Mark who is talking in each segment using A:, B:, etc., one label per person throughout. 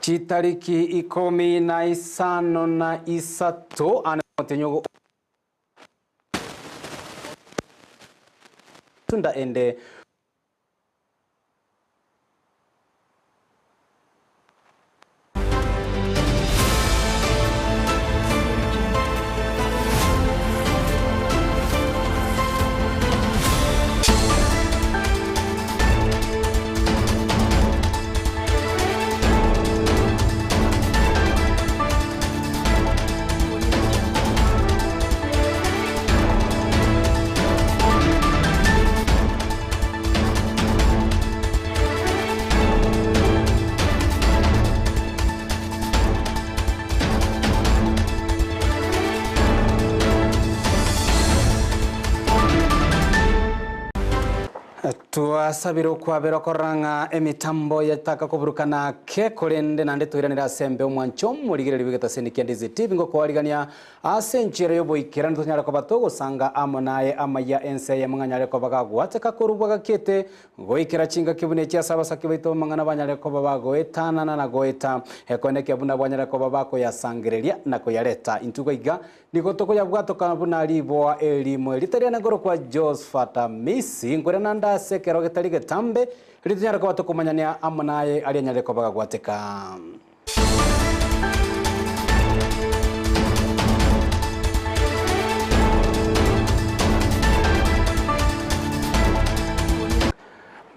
A: Chitariki ikomi na isano na isato ane omotenyi tunda ende. Twasabire okwabera okorora ng'a emitambo yataka koburukana ake, korende naende toiranere ase embe omwancho omorigereria bw'egetaseni kia Ndizi TV ngokoarigania ase enchera y'oboikeranu tonyare koba togosanga amo naye amaya ense eyemo ng'a nyare koba gagwateka korubwa gakiete goikera chingaki buna echi ase abasake baito b'amang'ana banyare koba bagoetanana na goeta ekoenekia buna bwanyare koba bakoyasangereria na koyareta intwe iga Nigo tokoyabwatoka buna riboa erimo. Erieta riane nkorokwa Josphat Amisi, nkorera naende ase ekero getari getambe, erio tonyare koba tokomanyania amo naye aria anyare koba gagwateka.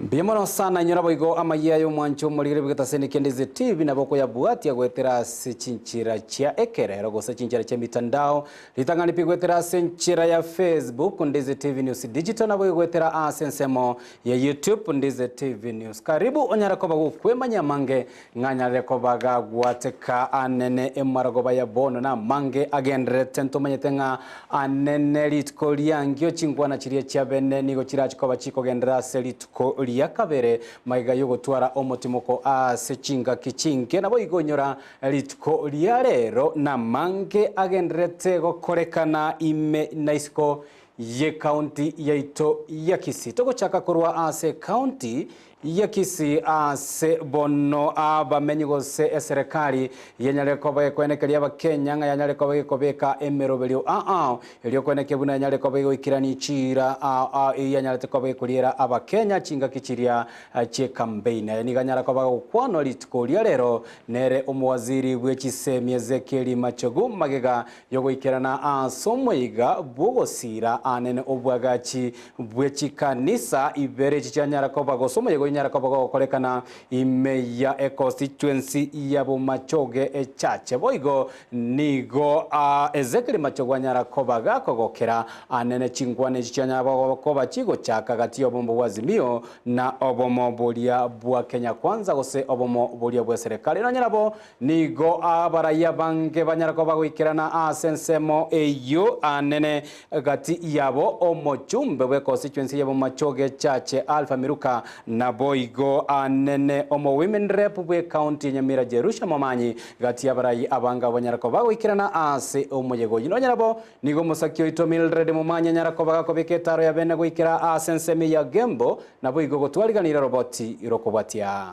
A: Mbuya mono sana inyora boigo amayia y'omwancho omorigere bw'egetaseni kia Ndizi TV nabo okoyabwatia goetera ase chinchera chia ekerero gose chinchera chia mitandao. Ritang'ani pi goetera ase enchera ya Facebook Ndizi TV News Digital nabo goetera ase ensemo ya YouTube Ndizi TV News. Karibu onyare koba gokwemanya amange ng'anyarire koba gagwateka anene emaragoba ya bono na amange agendererete ntomanyete ng'a Anene rituko riangio chinkwana chiria chiabene nigo chirache koba chikogenderera ase rituko ria kabere, magega y'ogotwara omotimoko ase chingaki chinke. Naboigo inyora rituko ria rero namange agendererete gokorekana ime na isiko y'ecounty yaito ya Kisii. Togochaka korwa ase ecounty ya Kisii ase bono abamenyi gose eserekari yanyare koba gekwenekeria abakenya ng'a yanyare koba gekobeka emeroberio ao erio kwenekia buna yanyare koba egoikerania chiira ao ao eyio yanyarete koba gekoriera abakenya chingaki chiria chi'ekambeini. Aya nigo anyara koba gokwanwa rituko ria rero nere omowaziri bwe chisemi Ezekiel Machogu magega Yogoikerana ase omoiga bw'ogosiira anene obwagachi bwe chikanisa ibere echi chianyara koba gose omoyega onyara koba gogokorekana ime ya econstituency ya Bomachoge echache. Boigo nigo Ezekiel Machogu anyara koba gakogokera anene chinkwana echi chianyara koba chigochaka gati y'obomo bwa Azimio na obomo boria bwa Kenya Kwanza gose obomo boria bw'eserekari. Nonye nabo Nigo abaraiya bange banyare koba goikerana ase ensemo eyio anene gati yabo omochumbe bw'econstituency y'Abomachoge Chache Alpha Miruka naboigo anene omo women rep bw'ecounty ya Nyamira Jerusha Momanyi gati y'abarai abange abo banyare koba goikerana ase omoyega oyio. Nonya nabo nigo omosaki oito Mildred Momanyi anyare koba gakobeka etaro ya bene goikera ase ensemo ya Gembo naboigo gotwariganire roboti rokobwatia.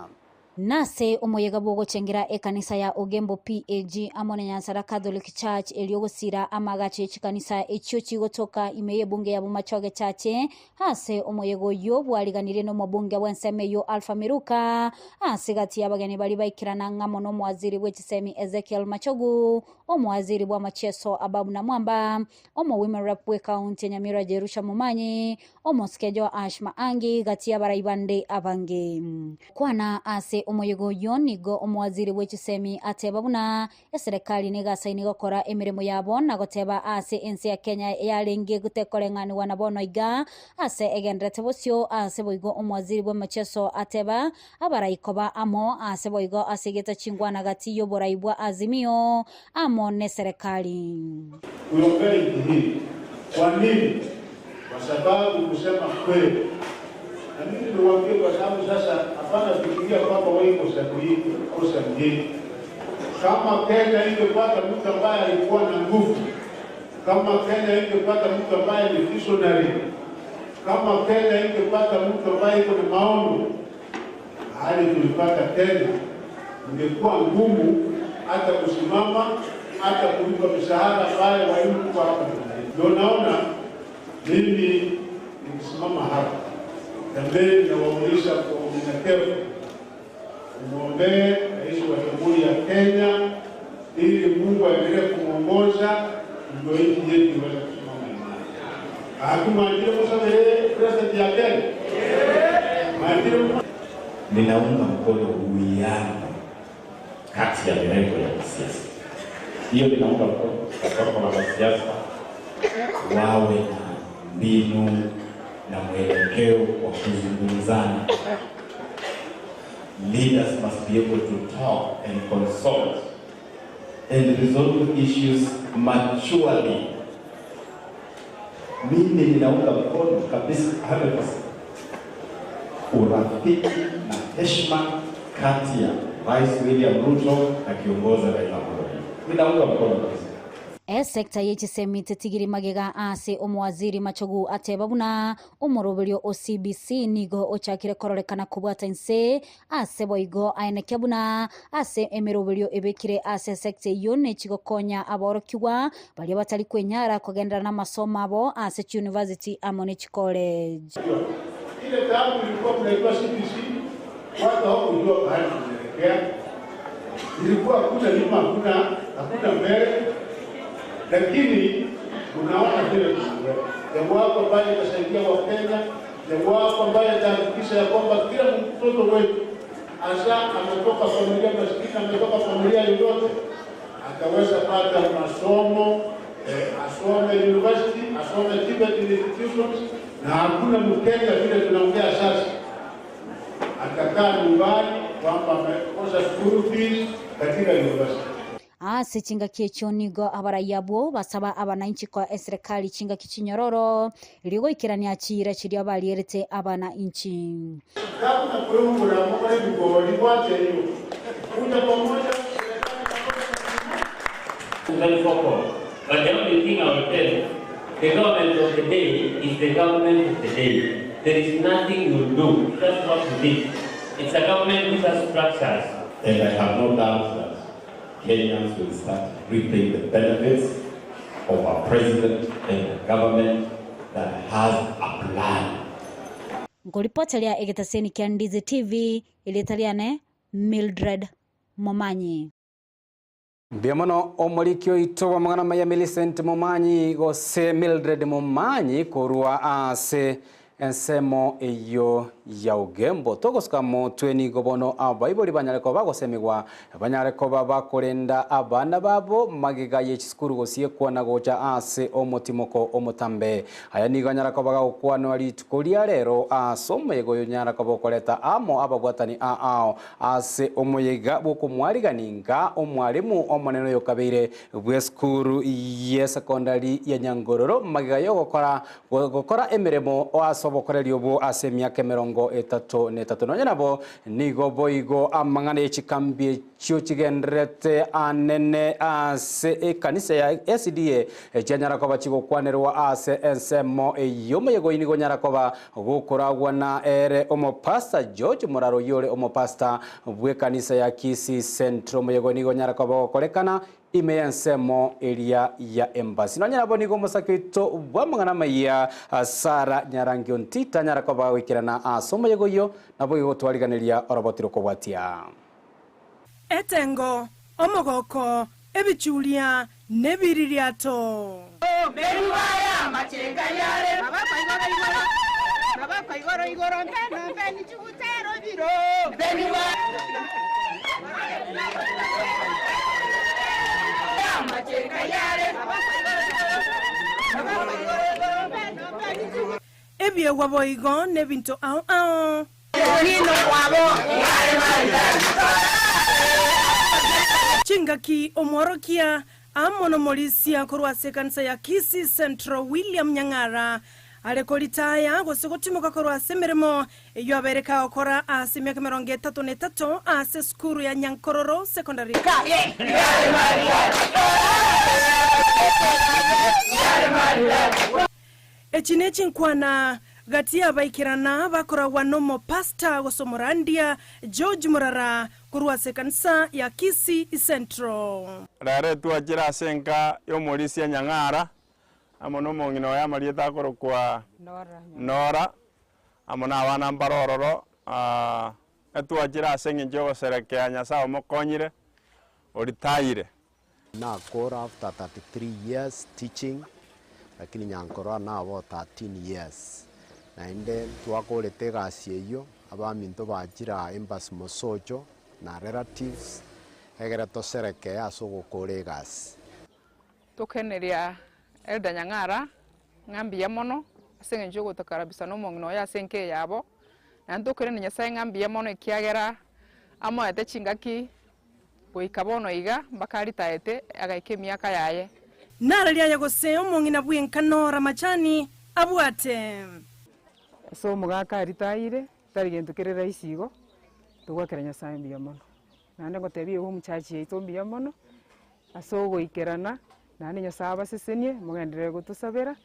B: Nase omoyega bw'ogochengera ekanisa ya Ogembo PAG amo na Nyansara Catholic Church erio gosira amaagacho ye chikanisa echio chigotoka ime y'ebunge ya Bomachoge Chache ase omoyega oyio bwariganirie nomobunge bw'ensemo eyio Alpha Miruka ase gati y'abageni baria baikerana ng'amo nomowaziri bw'echisemi Ezekiel Machogu, omowaziri bw'amacheso Ababu Namwamba, Omo-women rep bw'ecounty ya Nyamira Jerusha Momanyi, omosike Joash Maangi gati y'abarai bande abange. Kwana ase omoyega oyio nigo omowaziri bw'echisemi ateba buna eserekari negasaini gokora emeremo yabo na goteba ase ense ya Kenya yarenge tekoreng'anigwa na bono iga ase egenderete bosio ase boigo omowaziri bw'emacheso ateba abarai koba amo ase boigo ase egeta chingwana gati y'oborai bwa Azimio amo neserekari.
C: Tuiombee nchi hii. Kwa nini? Kwa sababu kusema kweli, na mimi niwaambie, kwa sababu sasa hapana fikiria kwamba wewe iko sehemu hii au sehemu hii. Kama Kenya ingepata mtu ambaye alikuwa na nguvu, kama Kenya ingepata mtu ambaye ni visionary, kama Kenya ingepata mtu ambaye iko na maono, hali tulipata Kenya Ingekuwa ngumu hata kusimama hata kulipa mishahara ambayo walimu kwa hapa tunalipa. Ndio naona mimi nikisimama hapa jameni, nawauliza kwa unyenyekevu, umwombee rais wa Jamhuri ya Kenya ili Mungu aendelee kumwongoza ndio nchi yetu iweze kusimama imara. Hatumwajiri Museveni president ya Kenya. Mwajiri
D: Ninaunga mkono uwiano kati ya mirengo ya kisiasa. Hiyo ninaunga mkono kwa kwamba wanasiasa wawe na mbinu na mwelekeo wa kuzungumzana. Leaders must be able to talk and consult and resolve issues maturely. Mimi ninaunga mkono kabisa 100% urafiki na heshima kati ya Rais William Ruto na kiongozi Raila Amolo Odinga. Ninaunga mkono kabisa.
B: Esecta ye chisemi tetigiri magega ase omowaziri Machogu ateba buna omoroberio o CBC nigo ochakire kororekana kobwata inse ase boigo aenekia buna ase emeroberio ebekire ase esecta eywo nechigokonya aborokigwa baria batari kwenyara kogenderera na amasomo abo ase chiuniversity amo ne chicollege.
C: Ile taabu ilikuwa mnaitwa CBC, watu hawakujua pahali tunaelekea. Ilikuwa hakuna nyuma, hakuna hakuna mbele, lakini unaona vile tunakwenda. Jambo wako ambaye itasaidia Wakenya, jambo wako ambaye itahakikisha ya kwamba kila mtoto wetu hasa ametoka familia maskini, ametoka familia yoyote, ataweza pata masomo asome university, asome TVET institutions, na hakuna Mkenya vile tunaongea sasa atakaa nyumbani kwamba amekosa school fees katika university.
B: Ase chingaki echio nigo abaraiya abwo basaba abananchi kwa eserikali chingaki chinyororo rigoikerania chira chiria barierete abananchi.
C: Kama kulungula mokole bigori bwache hiyo. Kuja pamoja
E: Very vocal. But the only thing I will tell you, the government of the day is the government of the day. There is nothing you will do. Just work with it. It's a government which has structures.
D: And I have no doubt that Kenyans will start reaping the benefits of a president and a government that has a plan.
B: Ngoripoteria egetaseni kia Ndizi TV ilietariane Mildred Momanyi.
A: Mbia mono omoriki oito bwa mang'ana maya Millicent Momanyi gose Mildred Momanyi korwa ase ensemo eyo ya Ogembo togosuka motwe nigo bono abaibori banyare koba bagosemigwa banyare koba bakorenda abana babo magega ye chisukuru gosie kwana gocha ase omotimoko omotambe aya nigo anyara koba gagokwanwa rituko ria rero ase omoyega oyo nyara koba okoreta amo ababwatani ao ase omoyega bwokomwariganinga omwarimu omonene oyo kabeire bwa esukuru ye secondary ya Nyangororo magega yo gokora gokora emeremo ase obokoreria obo ase emiaka 33 nonya nabo nigo boigo amang'ana ya chikambi echio chigenderete anene ase ekanisa ya SDA chianyara koba chigokwanerwa ase ensemo eyo omoyega oyo nigo onyara koba gokoragwa na ere omopasta George Muraro oyore omopasta bwa ekanisa ya Kisii Central omoyega oyo nigo onyara koba gokorekana ime ya ensemo eria ya embassy nonya nabo nigo omosaki oito bwa amang'ana maya Sara Nyarangio Ntita nyara koba goikerana ase omoyega oyo nabo igotwariganeria orobotiro kobwatia.
F: Etengo, omogoko, ebichuria nebiririato. Ebiegwa boigo nebinto ao ao. Chingaki omworokia amo nomorisia korwa ase ekanisa ya Kisii Central William Nyang'ara are koritaya gose gotimoka korwa ase emeremo eywo abereka gokora ase emiaka 33 ase esukuru ya Nyankororo Secondary. Echi ne chinkwana Gati y'abaikerana bakoragwa n'omopastor gose omorandia George Murara korwa ase ekanisa ya Kisii Central.
G: Rero etwachire ase enka y'omorisia Nyang'ara, amo nomong'ina oye amarieta akorokwa Nora, amo nabana mbare ororo, etwachire ase engencho y'ogoserekea Nyasae omokonyire, oritayire.
H: Nakora after 33 years teaching lakini nyankoro nabo 13 years naende twakorete egasi eyio abaminto bachire aa embassy mosocho na relatives egere toserekee ase ogokora egasi.
I: Tokeneria Elder Nyang'ara ng'a mbuya mono ase eng'encho yogotokarabisa na omong'ina oye ase enka eyabo, naende tokerende Nyasaye ng'a mbuya mono ekiagera amoete chingaki Goika bono iga mpaka aritaete agaika emiaka yaye.
F: Nararia aye gose omong'ina bw'enkano Ramachani abwate.
J: Ase omogaka aritaire, tari gento kere rahisi igo, togwakera Nyasaye mbuya mono. Naende ngotebia igo omochachi yaito mbuya mono, ase ogoikerana, naende Nyasaye abasesenie, mogenderere gotosabera.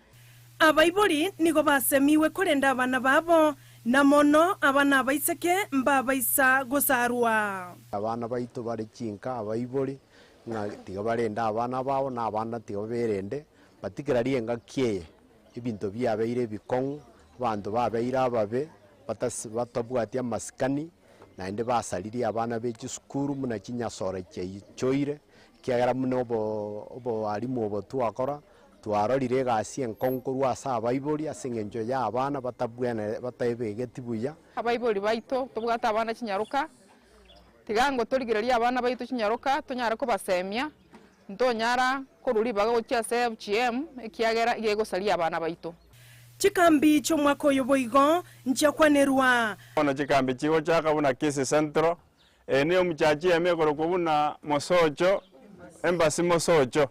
F: Abaibori nigo basemigwe korenda abana babo, na mono abana abaiseke mbabaisa gosarwa.
H: Abana baito bare chinka abaibori, ng'a tiga barende abana babo, na abana tiga baberende, batikerarie engaki eye, ebinto biabeire ebikong'u, abanto babeire ababe, batasi batabwati amasikani, naende basaririe abana be chisukuru buna chinyasore chiaichoire, ekiagera buna obo oboalimu obo twakora, Twarorire egasi enkong'u korwa ase abaibori ase engencho y'abana batabwene bataebegeti buya.
I: Abaibori baito tobwate abana chinyaroka, tiga ngo torigererie abana baito chinyaroka tonyare kobasemia, ntonyara korwa ribaga gochia ase FGM ekiagera iga egosaria abana baito.
F: Chikambi chi'omwaka oyo boigo nchiakwanerwa.
G: Bono chikambi chigochaka buna Kisii Central, eye niyo omuchachi eme ekorokwa buna Mosocho, Embassy Mosocho.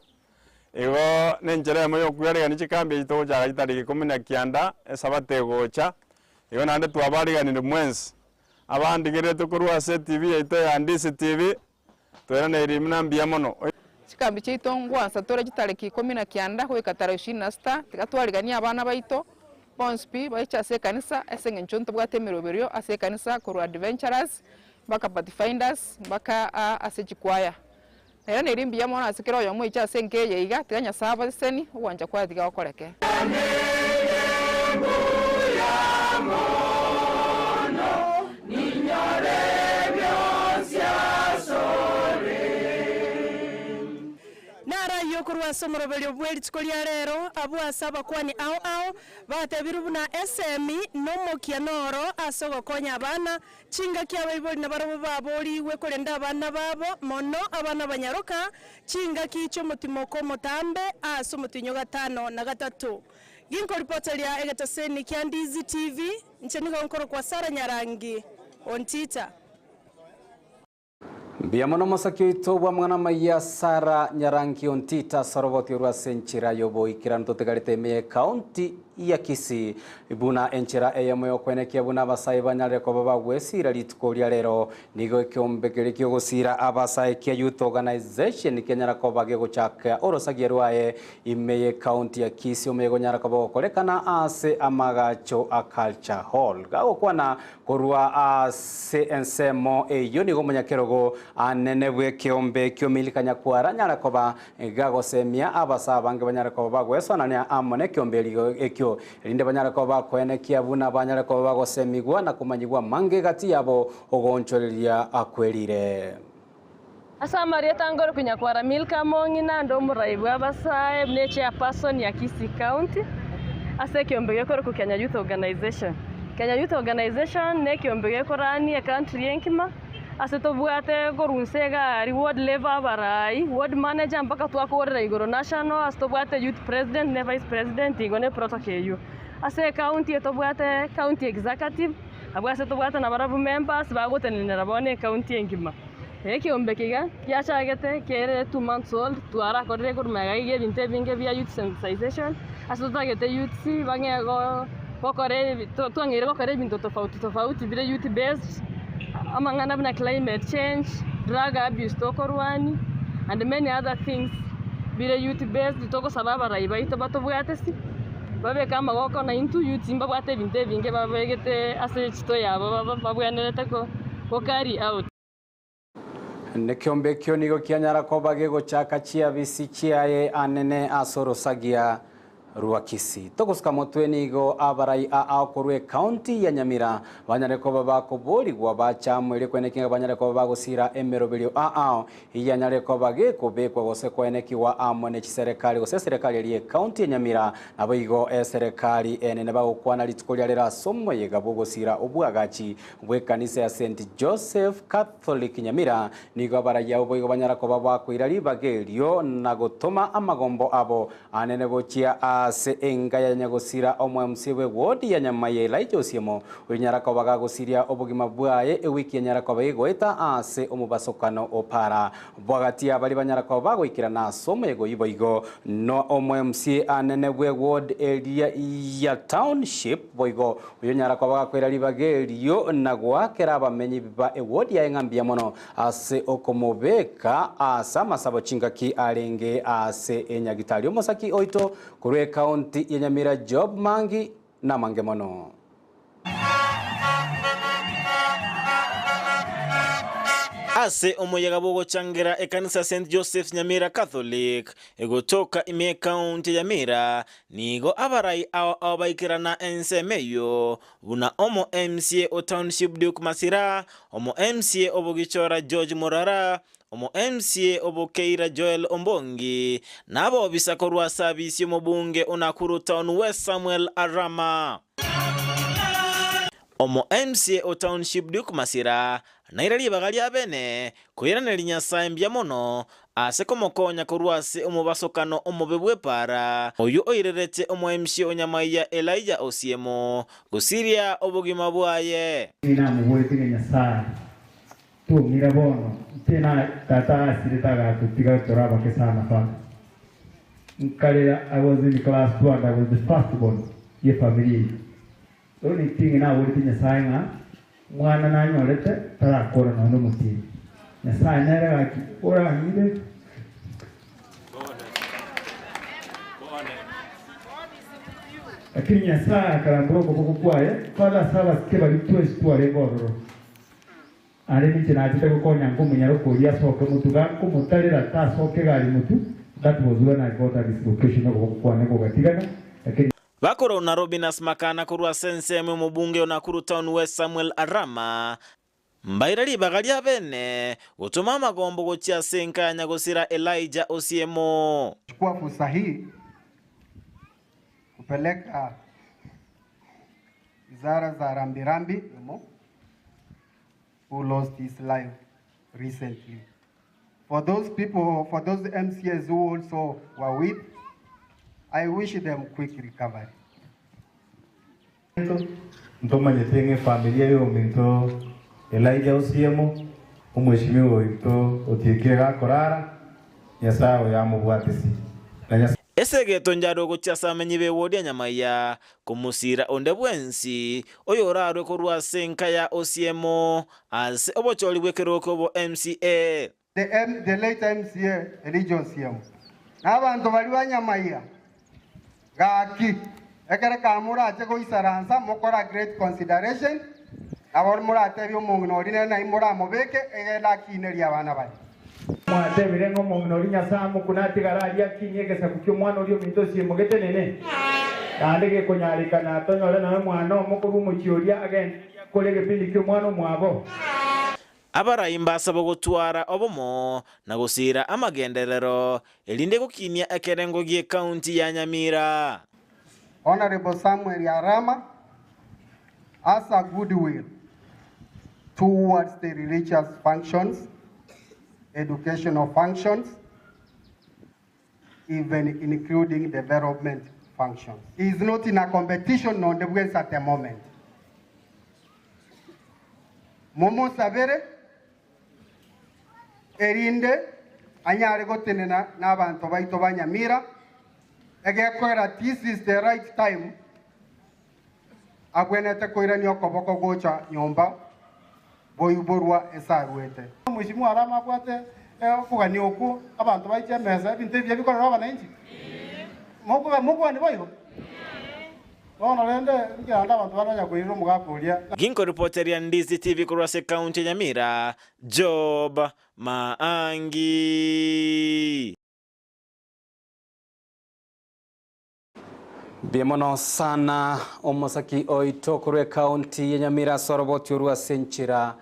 G: Igo nenchera eyemo y'okwearegania chikambi echi togochaka chitariki ikomi na kianda, Esabato egocha. Igo naende twabaariganire mwensi, abandigereretwe korwa ase etibi yaito ya Ndisi TV, toiraneiri buna mbuya mono.
I: Chikambi chiaito ngwansa tore chitariki ikomi na kianda goika tarehe ishirini na sita, tiga twariganie abana baito bonsi pi baiche ase ekanisa ase eng'encho ntobwate emeroberio ase ekanisa korwa Adventurers mpaka Pathfinders mpaka ase chikwaya. Ere neri mbuya mono ase kera oyomo oiche ase enka eye iga, tiga Nyasae abasesenie, ogwancha kwaye tiga gokoreke.
F: Naro ayio korwa ase omoroberio bwe rituko ria rero, abwo ase abakuani ao ao batebirwe buna esemi nomokia noro ase ogokonya abana Chingaki abaibori nabarabwo baboorigwe korenda abana babo, mono abana abanyaroka, chingaki chi'omotimoko omotambe ase omotienyi o gatano na gatato. Ginkoripoteria egetoseni kia Ndizi TV, inche nigo nkorokwa Sarah Nyarangi Ontita.
A: Mbuya mono omosaki oito bw'amang'ana amaya Sarah Nyarangi Ontita ase oroboti orwo ase enchera y'oboikeranu totigarete ime y'ecounty ya Kisii buna enchera eyemo y'okwenekia buna abasae banyarire koba bagwesiira rituko ria rero nigo ekeombe keria ki'ogosiira abasae kia Youth Organization kenyara koba gegochaka orosagia rwaye ime y'ecounty ya Kisii omanye gonyara koba gokorekana ase amagacho a Culture Hall gagokwana Korwa ase ensemo eyio nigo omonyakerogo anene bw'ekeombe ki'omilika nyakwara anyare koba gagosemia abasaa abange banyare koba bagwesonania amo nekeombe ekio, erinde banyare koba bakoenekia buna banyare koba bagosemigwa na komanyigwa amange gati yabo ogoonchoreria kwerire.
K: Ase amarieta ngorokwa Nyakwara Milka Mong'ina, inde omorai bw'abasae buna echairperson ya Kisii County ase ekeombe gekorokwa Kenya Youth Organization. Kenya Youth Organization na ekeombe gekorania ecountry enkima ase tobwate korwa inse iga aria ward level abarai, ward manager mpaka twakorera igoro national ase tobwate youth president ne vice president igo ne protocol eywo. Ase ecounty etobwate county executive, abwo ase tobwate nabarabwo members bagotenenera bono ecounty engima. Ekeombe kiga giachagete kere 2 months old, twarakorire korwa magega iga ebinto ebinge bia youth sensitization, ase totagete youths bang'e gokora twang'eire gokora ebinto tofauti tofauti bire youth based, amang'ana buna climate change, drug abuse tokorwania, and many other things bire youth based togosaba abarai baito batobwatesi. Babeke amagoko naintwe youths mbabwate ebinto ebinge babegete ase echito yabo babwenerete go carry out.
A: Nekeombe ekio nigo kianyara koba gegochaka chiabisi chiaye anene ase orosagia rwa Kisii. Togosuka motwe nigo abarai ao korwa ekaunti ya Nyamira banyare koba bakoborigwa bacha amo erio kwenekia banyare koba bagosira emeroberio ao iyanyare koba gekobekwa gose kwenekiwa amo ne chiserekari gose eserekari eri ekaunti ya Nyamira nabo igo eserekari enene bagokwana rituko ria rero ase omoyega bwogosira obwagachi bw'ekanisa ya St Joseph Catholic Nyamira nigo abarai abo boigo banyara koba bakoira ribaga erio na gotoma amagombo abo anene gochia ase enga ya nyagosira omo MC bwe ward ya Nyamaiya Elijah Osiemo onyara koba gagosiria obogima bwaye ewiki enyara koba egoeta ase omobasokano opara bwagati abari banyara koba bagoikirana ase omoyega oyo boigo no omo MC anene bwe ward area ya township boigo oyo nyara koba gakoira ribaga erio na goakera abamenyi ba eward ya eng'ambia mono ase okomobeka ase amasabo chingaki arenge ase enyagitari omosaki oito korwa ekaunti ya Nyamira Job Mangi namange mono.
L: Ase omoyega bw'ogochangera ekanisa St Joseph's Nyamira Catholic egotoka ime ekaunti ya Nyamira nigo abarai ao ao baikirana ensemo eyo buna omo MCA o Township Duke Masira, omo MCA obogichora George Murara, omo MCA obokeira Joel Ombongi, na abobisa korwa service omobunge o Nakuru Town West Samuel Arama. Omo MCA o Township Duke Masira naira ribaga ria bene koiraneria Nyasae mbuya mono ase komokonya korwa ase omobasokano omobe bw'epara oyo oirerete omo MCA o Nyamaiya Elijah Osiemo gosiria obogima bwaye.
M: Namoboretie Nyasae tumira bono tena tata asire tagatotiga tore abake sana fa nkarera. I was in class 2 and I was the first born ye family. The only thing naboretie Nyasae ng'a mwana nanyorete tarakora nonya omotiri Nyasae nere gaki orang'ire. Lakini Nyasae akarambura okoboko kwaye Father ase bari twesi twarenge ororo are ninche nachete gokonya nkomunyara koria asoke motu gankomotarera tasoke gari motu. That was when I got a dislocation okoboko kwane kogatigana, lakini
L: Bakorona Robinas Makana korwa sensemo omobunge o Nakuru Town West Samuel Arama mbaira ribaga ria bene gotuma amagombo gochia ase enkanya gosira Elijah Osiemo.
N: Chukua fursa hii kupeleka izara za rambirambi who lost his life recently. For those people, for those MCAs who also were with, I wish them quick recovery.
O: Ntomanyete ng'e familia yominto Elijah Osiemo omweshimiwa oito otiekire gakorara Nyasaye oyo amobwatisi na Nyasaye.
L: Esegeto njaro gochia ase amenyi b'ewodi ya Nyamaiya komusira onde bwensi oyo orarwe korwa ase enka ya Osiemo ase obochori bw'ekeroko bo MCA.
N: The late MCA Elijah Osiemo n'abantu bari ba Nyamaiya gaki ekere kamurache goisaransa mokora great consideration abo muratebia omong'ina ori nere nai muramobeke egenda akineria abana bari.
M: Mwatebire ng'o omong'ina ori Nyasaye amokuna atigara aria akinyie egesaku kia omwana oria ominto osiemo getenene naende gekonyarikana tonyore nawe mwana omo korwa omochie oria agende kore egepindi kia omwana omwabo.
L: Abarai mbasaba gotwara obomo na gosira amagenderero erinde gokinia ekerengo gie ekaunti ya Nyamira.
N: Honorable Samuel Arama has a goodwill towards the religious functions, educational functions, even including development functions. He is not in a competition on the West at the moment. Momo sabere erinde anyare gotenena n'abantu baito ba Nyamira egekwera this is the right time agwenete koirania okoboko gocha nyomba boiborwa esarwete.
P: Mheshimiwa Arama abwate okogania okwo abantu baiche emesa ebinto ebia bikorera abananchi mokogani boigo. Bono rende, nkerande abanto bande onye koirera omogaka oria.
L: Ginkoripoteria Ndizi TV korwa ase ekaunti ya Nyamira, Job Maangi.
A: Mbuya mono sana omosaki oito korwa ekaunti ya Nyamira ase oroboti orwo ase enchera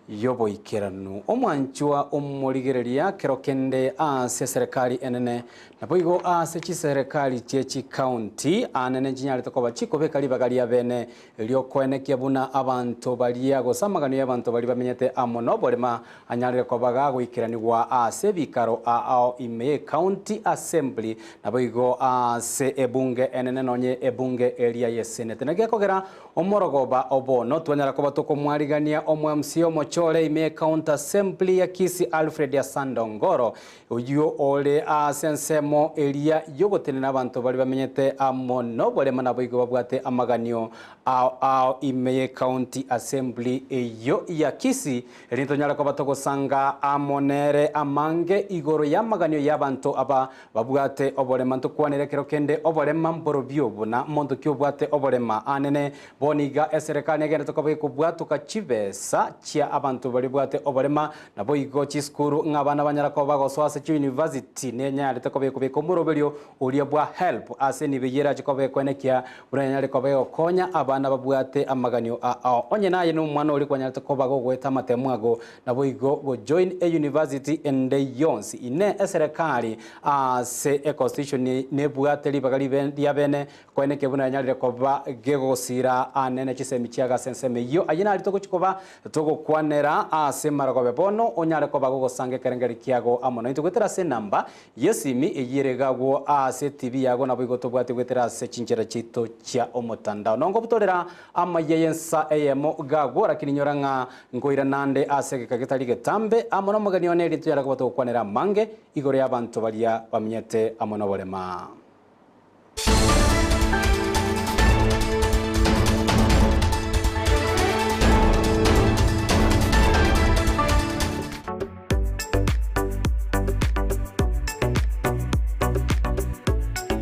A: y'oboikeranu. Omwanchwa omorigereria kero kende ase eserekari enene, naboigo ase chiserekari chie chikaunti anene nchinyarete koba chikobeka ribaga riabene riokoenekia buna abanto baria gose amaganio y'abanto baria bamenyete amo noborema anyarire koba gagoikeranigwa ase ebikaro ao ime y'ecounty assembly naboigo ase ebunge enene nonye ebunge eria y'esenate. Naki gekogera Omorogoba o bono twanyara koba tokomwarigania omo-MC omochore ime y'Ecounty Assembly ya Kisii Alfred Asanda Ongoro, oyio ore ase ensemo eria y'ogotenena abanto baria bamenyete amo noborema naboigo babwate amaganio ao ao ime y'Ecounty Assembly eyio ya Kisii, erinde tonyare koba togosanga amo nere amange igoro y'amaganio y'abanto aba Babwate oborema ntokwanere ekero kende oborema mborobio buna monto ki obwate oborema anene. Bono iga eserekari negenderete koba ekobwatoka chibesa chia abanto baria bwate oborema naboigo chisukuru ng'a abana banyara koba bagosoa ase chiuniversity nenyarete koba ekobeka omoroberio oria bwa help ase enibo eyio erache koba ekoenekia buna enyare koba egokonya abana babwate amaganio ao. Onye naye nomwana oria kwanyarete koba gogoeta amatemu ago Naboigo go join e university ende yonsi ine eserekari ase e constitution nebwate ribaga ribe riabene koeneke buna yanyarire koba gegosira anene chisemi chiago ase ensemo eyio. Ayio nari togochi koba togokwanera ase marogobe bono onyare koba gogosanga ekerengeri kiago amo naintwe goetera ase enamba Yesimi eyio ere gagwo ase etibi yago naboigo tobwate goetera ase chinchera chiaito chia omotandao. Nongobutorera amayia y'ensa eyemo gagwo, lakini inyora ng'a nkoirana ande ase egeka getari getambe amo nomogeni one, erio tonyare koba togokwanera amange igoro y'abanto baria bamenyete amo noborema.